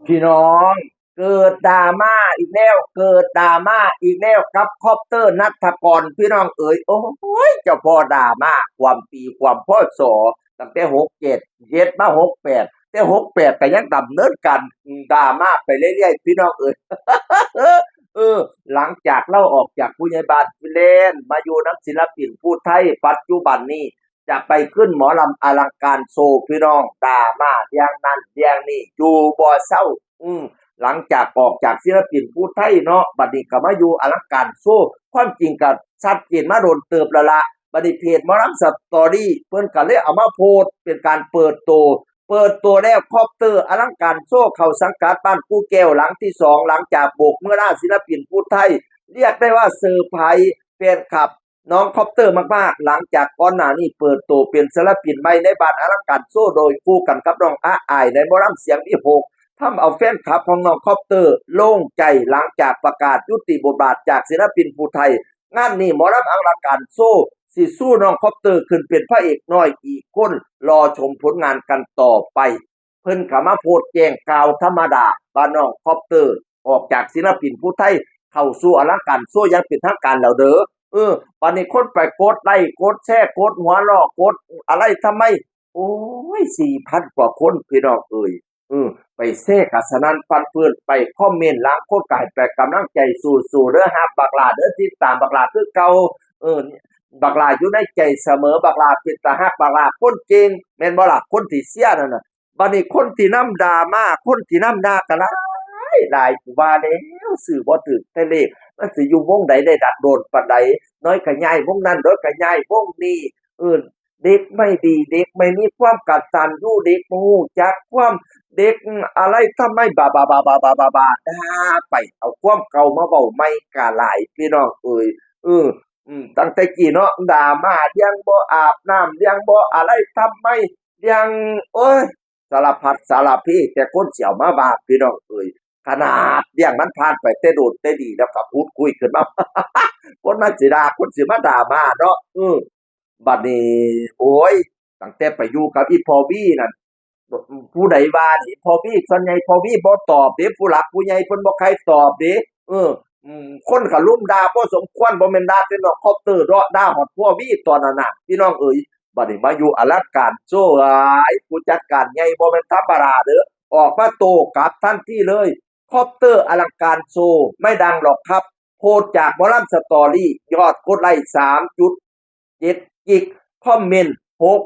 ພີ່ນ້ອງ ເກີດດຣາມາອີກແລ້ວ ເກີດດຣາມາອີກແລ້ວກັບຄອບເຕີ ນັດຖະກອນ ພີ່ນ້ອງເອີຍ. ໂອ້ຍ ເຈົ້າພໍ່ດຣາມາ ຄວາມປີຄວາມ ພ.ສ. ຕັ້ງແຕ່ຫົກເຈັດ ເຮັດມາຫົກແປດ ແຕ່ຫົກແປດກໍຍັງດຳເນີນການດຣາມາໄປເລື້ອຍໆ ພີ່ນ້ອງເອີຍ. ເອີ ຫຼັງຈາກລາວອອກຈາກຜູ້ໃຫຍ່ບ້ານຟີແລນ ມາຢູ່ນຳສິລະປິນຜູ້ໄທ ປັດຈຸບັນນີ້ ຈະໄປຂຶ້ນໝໍລຳອະລັງການໂຊ ພີ່ນ້ອງ ດຣາມາເລື່ອງນັ້ນເລື່ອງນີ້ຢູ່ບໍ່ເຊົາ. ອື ຫຼັງຈາກອອກຈາກສິລະປິນຜູ້ໄທເນາະ ບັດນີ້ກໍມາຢູ່ອະລັງການໂຊ ຄວາມຈິງກໍຊັດເຈນມາດົນເຕີບແລ້ວລະ. ບັດນີ້ເພຈໝໍລຳສະຕໍຣີ ເພິ່ນກໍເລີຍເອົາມາໂພສເປັນການເປີດໂຕ ເປີດໂຕແລ້ວ ຄອບເຕີອະລັງການໂຊ ເຂົ້າສັງກັດບ້ານກູ່ແກ້ວຫຼັງທີສອງ ຫຼັງຈາກໂບກມືລາສິລະປິນຜູ້ໄທ ລຽກໄດ້ວ່າເຊີໄພຣສ໌ແຟນຄລັບ ນ້ອງຄອບເຕີມາກໆ ຫຼັງຈາກກ່ອນໜ້ານີ້ເປີດໂຕເປັນສິລະປິນໃໝ່ໃນບ້ານອະລັງການໂຊ ໂດຍຄູ່ກັນກັບນ້ອງອາອາຍ ໃນໝໍລຳສຽງວິຫົກ ທຳເອົາແຟນຄລັບຂອງນ້ອງຄອບເຕີໂລ່ງໃຈ ຫຼັງຈາກປະກາດຍຸຕິບົດບາດຈາກສິລະປິນຜູ້ໄທ. ງານນີ້ໝໍລຳອະລັງການໂຊ ຊິຊູນ້ອງຄອບເຕີຂຶ້ນເປັນພະເອກນ້ອຍອີກຄົນ ລໍຊົມຜົນງານກັນຕໍ່ໄປ. ເພິ່ນກໍມາໂພສແຈ້ງຂ່າວທຳມະດາວ່ານ້ອງຄອບເຕີອອກຈາກສິລະປິນຜູ້ໄທ ເຂົ້າສູ່ອະລັງການໂຊຢ່າງເປັນທາງການແລ້ວເດີ. ເອີ ບັດນີ້ຄົນໄປກົດໄລ້ ກົດແຊ ກົດຫົວເລາະ ກົດອາໄລທຳໄມ ໂອ້ຍ ສີ່ພັນກວ່າຄົນ ພີ່ນ້ອງເອີຍ. ເອີ ໄປແຊກະສະນັ້ນປັ້ນເພິ່ນ ໄປຄອມເມັນ ລາງຄົນກໍໃຫ້ໄປກຳລັງໃຈ ສູ້ໆເດີ ຮັກບັກຫຼ້າເດີ ຕິດຕາມບັກຫຼ້າຄືເກົ່າ. ເອີ ບັກຫຼ້າຢູ່ໃນໃຈສະເໝີ ບັກຫຼ້າເປັນຕາຮັກ ບັກຫຼ້າຄົນເກັ່ງ ແມ່ນບໍ່ລະ ຄົນທີ່ເຊຍນັ້ນນະ. ບັດນີ້ຄົນທີ່ນຳດ່າມາ ຄົນທີ່ນຳດ່າກໍຫຼາຍຫຼາຍ ກູວ່າແລ້ວ ຊື້ບໍ່ຖືກແຕ່ເລກ ມັນຊິຢູ່ວົງໃດໄດ້ດັກໂດນປານໃດ ໜ້ອຍກໍຍ້າຍວົງນັ້ນ ໜ້ອຍກໍຍ້າຍວົງນີ້. ເອີ ເດັກໃໝ່ດີ ເດັກໃໝ່ມີຄວາມກະຕັນຍູ ເດັກບໍ່ຮູ້ຈັກຄວາມ ເດັກອາໄລທຳໄມ ບາບາບາບາບາບາ ດ່າໄປ ເອົາຄວາມເກົ່າມາເວົ້າໃໝ່ກໍຫຼາຍ ພີ່ນ້ອງເອີຍ. ເອີ ອືມ ຕັ້ງແຕ່ກີ້ເນາະ ດຣາມາ ລ້ຽງບໍ່ອາບນ້ຳ ລ້ຽງບໍ່ອາໄລທຳໄມ ລ້ຽງ ໂອ້ຍ ສາລະພັດສາລະເພ ແຕ່ຄົນຊິເອົາມາວ່າ ພີ່ນ້ອງເອີຍ. ຂະໜາດລ້ຽງມັນຜ່ານໄປແຕ່ໂດນແຕ່ດີແລ້ວກໍຂຸດຄຸຍຂຶ້ນມາ ຄົນມັນຊິດ່າ ຄົນຊິມາດຣາມາເນາະ. ເອີ ບັດນີ້ ໂອ້ຍ ຕັ້ງແຕ່ໄປຢູ່ກັບອີ່ພໍ່ວີນັ້ນ ຜູ້ໃດວ່ານີ້ ພໍ່ວີ ສ່ວນໃຫຍ່ພໍ່ວີບໍ່ຕອບເດ້ ຜູ້ຫຼັກຜູ້ໃຫຍ່ເພິ່ນບໍ່ໃຄ່ຕອບເດ້. ເອີ ອືມ ຄົນກໍລຸມດ່າພໍສົມຄວນ ບໍ່ແມ່ນດ່າແຕ່ນ້ອງຄອບເຕີເນາະ ດ່າຮອດພໍ່ວີຕອນນັ້ນນະ ພີ່ນ້ອງເອີຍ. ບັດນີ້ມາຢູ່ອະລັງການໂຊ ເອີຍ ຜູ້ຈັດການໃຫຍ່ບໍ່ແມ່ນທຳມະດາເດີ ອອກມາໂຕ້ກັບທັນທີເລີຍ. ຄອບເຕີອະລັງການໂຊ ໄມ່ດັງຫຼອກຄັບ ໂພສຈາກໝໍລຳສະຕໍຣີ ຍອດກົດໄລ້ສາມຈຸດເຈັດກິກ ຄອມເມັນຫົກ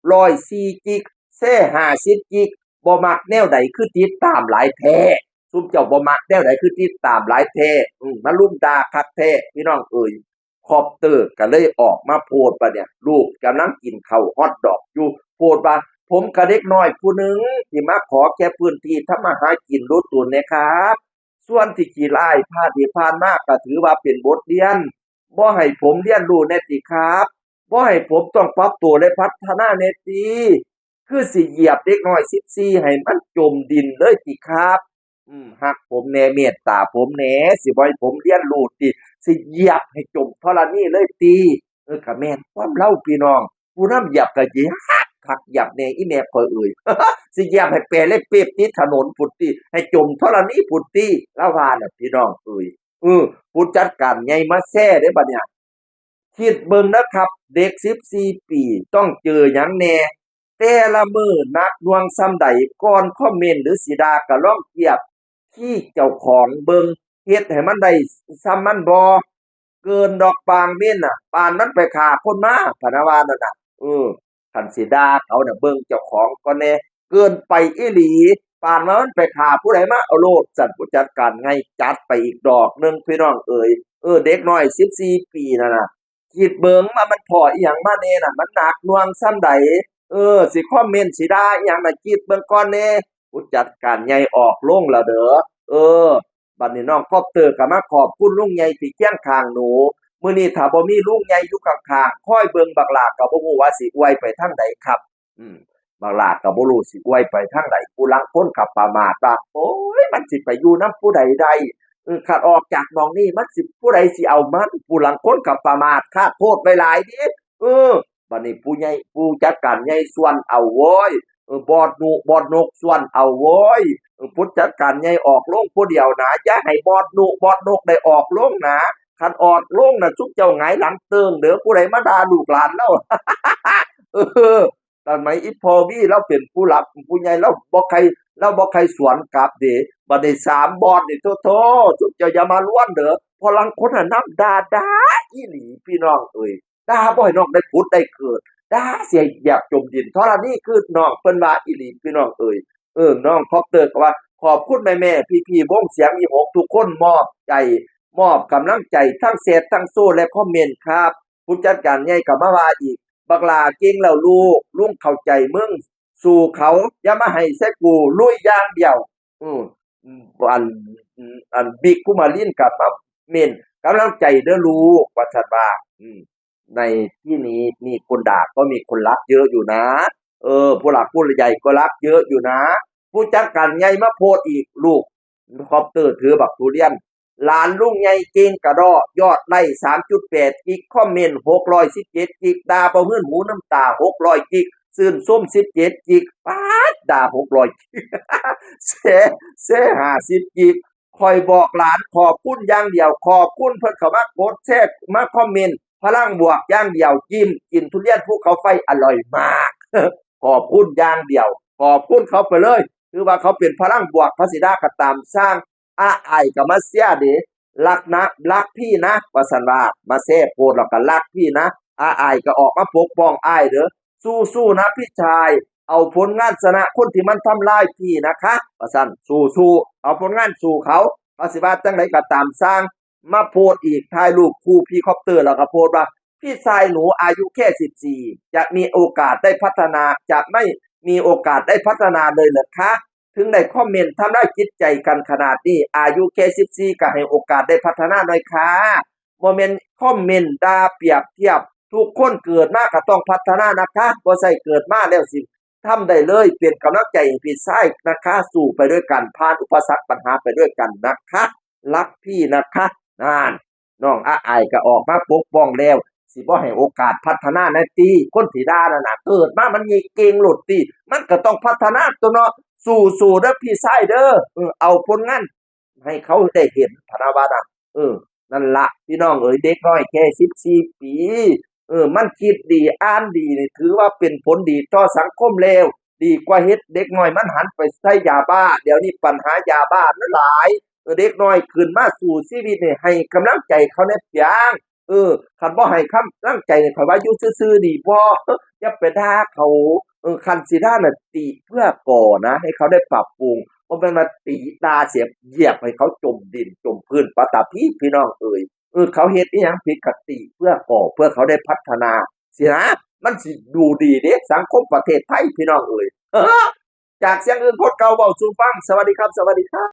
ຮ້ອຍສີ່ກິກ ແຊຫ້າສິບກິກ ບໍ່ມັກແນວໃດຄືຕິດຕາມຫຼາຍແທ້ ຊຸມເຈົ້າບໍ່ມັກແນວໃດຄືຕິດຕາມຫຼາຍແທ້ ອືມ ມາລຸມດ່າຄັກແທ້ ພີ່ນ້ອງເອີຍ. ຄອບເຕີກໍເລີຍອອກມາໂພສ ບັດເນີ້ຍ ລູກກຳລັງກິນເຂົ້າຮອດດອກຢູ່ ໂພສວ່າ ຜົມກະເດັກນ້ອຍຜູ້ໜຶ່ງທີ່ມາຂໍແຄ່ພື້ນທີ່ທຳມາຫາກິນດູດດົນແດ່ຄັບ ສ່ວນທີ່ຂີ້ຮ້າຍຜ່ານທີ່ຜ່ານມາກໍຖືວ່າເປັນບົດຮຽນ ບໍ່ໃຫ້ຜົມຮຽນຮູ້ແດ່ຕິຄັບ ບໍ່ໃຫ້ຜົມຕ້ອງປັບໂຕ ແລະ ພັດທະນາແດ່ຕິ ຄືຊິຢຽບເດັກນ້ອຍສິບສີ່ໃຫ້ມັນຈົມດິນເລີຍຕິຄັບ. ອືມ ຮັກຜົມແດ່ ເມດຕາຜົມແດ່ ຊິບໍ່ໃຫ້ຜົມຮຽນຮູ້ຕິ ຊິຢຽບໃຫ້ຈົມທໍລະນີເລີຍຕິ. ເອີ ກະແມ່ນຄວາມລາວພີ່ນ້ອງ ຜູ້ນຳຢຽບກະຢຽບຄັກຢຽບແນ່ ອີ່ແມ່ຂ້ອຍເອີຍ ຊິຢຽບໃຫ້ແປເລັບເປັບຕິດຖະໜົນພຸ້ນຕິ ໃຫ້ຈົມທໍລະນີພຸ້ນຕິ ລາວວ່ານະ ພີ່ນ້ອງເອີຍ. ເອີ ຜູ້ຈັດການໃຫຍ່ມາແຊເດ້ບັດເນີ້ຍ ຄິດເບິ່ງເດີຄັບ ເດັກສິບສີ່ປີຕ້ອງເຈີຫຍັງແດ່ ແຕ່ລະມື້ໜັກໜ່ວງສ່ຳໃດ ກ່ອນຄອມເມັນ ຫຼື ຊິດ່າກໍລອງທຽບຄີເຈົ້າຂອງເບິ່ງ ເຮັດໃຫ້ມັນໄດ້ສ່ຳມັນບໍ່? ເກີນດອກບາງເມັນນະ ປານມັນໄປຂ້າຄົນມາ ພະນະວ່ານັ້ນນະ. ເອີ ຄັນຊິດ່າເຂົານະ ເບິ່ງເຈົ້າຂອງກ່ອນແດ່ ເກີນໄປອີ່ຫຼີ ປານວ່າມັນໄປຂ້າຜູ້ໃດມາເອົາໂລດ ຊັ້ນຜູ້ຈັດການໃຫຍ່ຈັດໄປອີກດອກໜຶ່ງ ພີ່ນ້ອງເອີຍ. ເອີ ເດັກນ້ອຍສິບສີ່ປີນັ້ນນະ ຄິດເບິ່ງວ່າມັນພໍ້ອີ່ຫຍັງມາແດ່ນະ ມັນໜັກໜ່ວງສ່ຳໃດ ເອີ ຊິຄອມເມັນ ຊິດ່າອີ່ຫຍັງນະ ຄິດເບິ່ງກ່ອນແດ່. ຜູ້ຈັດການໃຫຍ່ອອກໂລງແລ້ວເດີ. ເອີ ບັດນີ້ນ້ອງຄອບເຕີກໍມາຂອບຄຸນລຸງໃຫຍ່ທີ່ຄຽງຂ້າງໜູ ມື້ນີ້ຖ້າບໍ່ມີລຸງໃຫຍ່ຢູ່ຂ້າງໆ ຄອຍເບິ່ງບັກຫຼ້າກໍບໍ່ຮູ້ວ່າຊິອວຍໄປທາງໃດຄັບ. ອືມ ບັກຫຼ້າກໍບໍ່ຮູ້ຊິອວຍໄປທາງໃດ ຜູ້ລາງຄົນກໍປະໝາດວ່າ ໂອ້ຍ ມັນຊິໄປຢູ່ນຳຜູ້ໃດໄດ້ ເອີ ຄັນອອກຈາກໝ່ອງນີ້ ມັນຊິ ຜູ້ໃດຊິເອົາມັນ ຜູ້ລາງຄົນກໍປະໝາດຄາດໂພດໄວ້ຫຼາຍເດ້. ເອີ ບັດນີ້ຜູ້ໃຫຍ່ ຜູ້ຈັດການໃຫຍ່ຊວນເອົາ ໂອ້ຍ ເອີ ບອດນຸ ບອດນົກຊວນເອົາໂວ້ຍ. ເອີ ຜູ້ຈັດການໃຫຍ່ອອກໂລງຜູ້ດຽວນະ, ຢ່າໃຫ້ບອດນຸ ບອດນົກໄດ້ອອກໂລງນະ. ຄັນອອກໂລງນະ ຊຸມເຈົ້າຫງາຍຫຼັງເຕີງເດີ້, ຜູ້ໃດມາດ່າລູກຫຼານລາວ. ເອີ ສະໄໝອີ່ພໍ່ວີລາວເປັນຜູ້ຫຼັກຜູ້ໃຫຍ່ ລາວບໍ່ໃຄ່ ລາວບໍ່ໃຄ່ສວນກັບເດ້. ບັດນີ້ສາມບອດນີ້ ໂທ້ໆ ຊຸມເຈົ້າຢ່າມາລວນເດີ້, ເພາະລາງຄົນນະນຳດ່າ ດ່າອີ່ຫຼີພີ່ນ້ອງເອີຍ. ດ່າບໍ່ໃຫ້ນ້ອງໄດ້ຜຸດໄດ້ເກີດ, ດ່າຊິໃຫ້ຢາກຈົມດິນທໍລະນີຄືນ້ອງ, ເພິ່ນວ່າອີ່ຫຼີພີ່ນ້ອງເອີຍ. ເອີ ນ້ອງຄອບເຕີກໍວ່າ ຂອບຄຸນແມ່ໆ ພີ່ໆ ວົງສຽງອີຫົກທຸກຄົນ ມອບໃຈ ມອບກຳລັງໃຈທັງແຊັດ ທັງໂຊ ແລະ ຄອມເມັນຄັບ. ຜູ້ຈັດການໃຫຍ່ກໍມາວ່າອີກ ບັກຫຼ້າເກັ່ງແລ້ວລູກ, ລຸງເຂົ້າໃຈມຶງ, ສູ້ເຂົາ, ຢ່າມາໃຫ້ໃສ່ກູ, ລຸຍຢ່າງດຽວ. ອື ອັນ ອັນ ບິກຄຸມາລິນກໍມາເມັ້ນກຳລັງໃຈເດີ້ລູກ ວ່າຊັ້ນວ່າ. ອື ในที่นี้มีคนด่าก็มีคนรักเยอะอยู่นะ ເອີ ຜູ້ຫຼັກຜູ້ໃຫຍ່ກໍລັກເຍອະຢູ່ນະ. ຜູ້ຈັດການໃຫຍ່ມາໂພດອີກ ລູກຄອບເຕີຖືບັກທຸລຽນ, ຫຼານລຸງໃຫຍ່ເກັ່ງກະດໍ້, ຍອດໄລຄ໌ສາມຈຸດແປດກິກ, ຄອມເມັນຫົກຮ້ອຍສິບເຈັດກິກ, ດ່າບໍ່ຮືນຫູນ້ຳຕາຫົກຮ້ອຍກິກ, ຊື່ນຊົມສິບເຈັດກິກ, ປາດ ດ່າຫົກຮ້ອຍກິກ, ແຊ ແຊຫ້າສິບກິກ. ຂ້ອຍບອກຫຼານຂອບຄຸນຢ່າງດຽວ, ຂອບຄຸນເພິ່ນເຂົ້າມາກົດແຊ ມາຄອມເມັນ ພະລັງບວກຢ່າງດຽວ, ຈິ້ມ ກິນທຸລຽນພູເຂົາໄຟອະລ່ອຍມາກ. ຂອບຄຸນຢ່າງດຽວ, ຂອບຄຸນເຂົາໄປເລີຍ. ຖືວ່າເຂົາເປັນພະລັງບວກ, ເຂົາຊິດ່າກໍຕາມຊ່າງ. ອາອ້າຍກໍມາເຊຍເດ້, ລັກນະ ລັກພີ່ນະ ວ່າຊັ້ນວ່າ. ມາແຊໂພດແລ້ວກໍລັກພີ່ນະ. ອາອ້າຍກໍອອກມາປົກປ້ອງອ້າຍເດີ້. ສູ້ໆ ນະພີ່ຊາຍ, ເອົາຜົນງານຊະນະຄົນທີ່ມັນທຳລາຍພີ່ນະຄະ ວ່າຊັ້ນ. ສູ້ໆ ເອົາຜົນງານສູ້ເຂົາ. ເຂົາຊິວ່າຈັ່ງໃດກໍຕາມຊ່າງ. ມາໂພດອີກ, ຖ່າຍຮູບຄູ່ພີ່ຄອບເຕີ ແລ້ວກໍໂພດວ່າ ພີ່ຊາຍໜູອາຍຸແຄ່ສິບສີ່ ຈະມີໂອກາດໄດ້ພັດທະນາ ຈະໄມ່ມີໂອກາດໄດ້ພັດທະນາເລີຍເຫຼືອຄະ? ເຖິງໄດ້ຄອມເມັນທຳລາຍຈິດໃຈກັນຂະໜາດນີ້, ອາຍຸແຄ່ສິບສີ່ ກໍໃຫ້ໂອກາດໄດ້ພັດທະນາໜ້ອຍຄ່າ. ບໍ່ແມ່ນຄອມເມັນດ່າປຽບທຽບ. ທຸກຄົນເກີດມາກໍຕ້ອງພັດທະນານະຄະ, ບໍ່ໃຊ່ເກີດມາແລ້ວຊິທຳໄດ້ເລີຍ. ເປັນກຳລັງໃຈໃຫ້ພີ່ຊາຍນະຄະ, ສູ້ໄປດ້ວຍກັນ, ຜ່ານອຸປະສັກບັນຫາໄປດ້ວຍກັນນະຄະ, ລັກພີ່ນະຄະ. ນັ້ນ ນ້ອງອາອ້າຍກໍອອກມາປົກປ້ອງແລ້ວ, ຊິບໍ່ໃຫ້ໂອກາດພັດທະນາແນວຕິ? ຄົນທີ່ດ່ານັ້ນນະ ເກີດມາມັນເກັ່ງໂລດຕິ? ມັນກໍຕ້ອງພັດທະນາຕົວະເນາະ. ສູ້ໆ ເດີ້ພີ່ຊາຍເດີ້, ເອີ ເອົາຜົນງານ ໃຫ້ເຂົາໄດ້ເຫັນ ພະນະວ່ານະ. ເອີ ນັ້ນລະ ພີ່ນ້ອງເອີຍ, ເດັກນ້ອຍແຄ່ສິບສີ່ປີ ເອີ ມັນຄິດດີ ອ່ານດີນີ້ ຖືວ່າເປັນຜົນດີຕໍ່ສັງຄົມແລ້ວ, ດີກວ່າເຮັດເດັກນ້ອຍມັນຫັນໄປໃສ່ຢາບ້າ. ດຽວນີ້ປັນຫາຢາບ້າມັນຫຼາຍ, ເອີ ເດັກນ້ອຍຂຶ້ນມາສູ້ຊີວິດນີ້ ໃຫ້ກຳລັງໃຈເຂົາແດ່ປຽງ. ເອີ ຄັນບໍ່ໃຫ້ກຳລັງໃຈນີ້ ຂ້ອຍວ່າຢູ່ຊື່ໆດີບໍ່? ຢ່າໄປດ່າເຂົາ. ເອີ ຄັນຊິດ່ານະ ຕິເພື່ອກໍ່ນະ ໃຫ້ເຂົາໄດ້ປັບປຸງ, ບໍ່ແມ່ນວ່າຕິດ່າສຽບຢຽບໃຫ້ເຂົາຈົມດິນຈົມພື້ນປະຕາພີ ພີ່ນ້ອງເອີຍ. ເອີ ເຂົາເຮັດອີ່ຫຍັງຜິດກະຕິເພື່ອກໍ່ ເພື່ອເຂົາໄດ້ພັດທະນາຊີ້ນະ, ມັນຊິດູດີເດ້ ສັງຄົມປະເທດໄທ ພີ່ນ້ອງເອີຍ. ຈາກສຽງອື່ນຄົນເກົ່າເວົ້າສູ່ຟັງ. ສະຫວັດດີຄັບ ສະຫວັດດີຄັບ.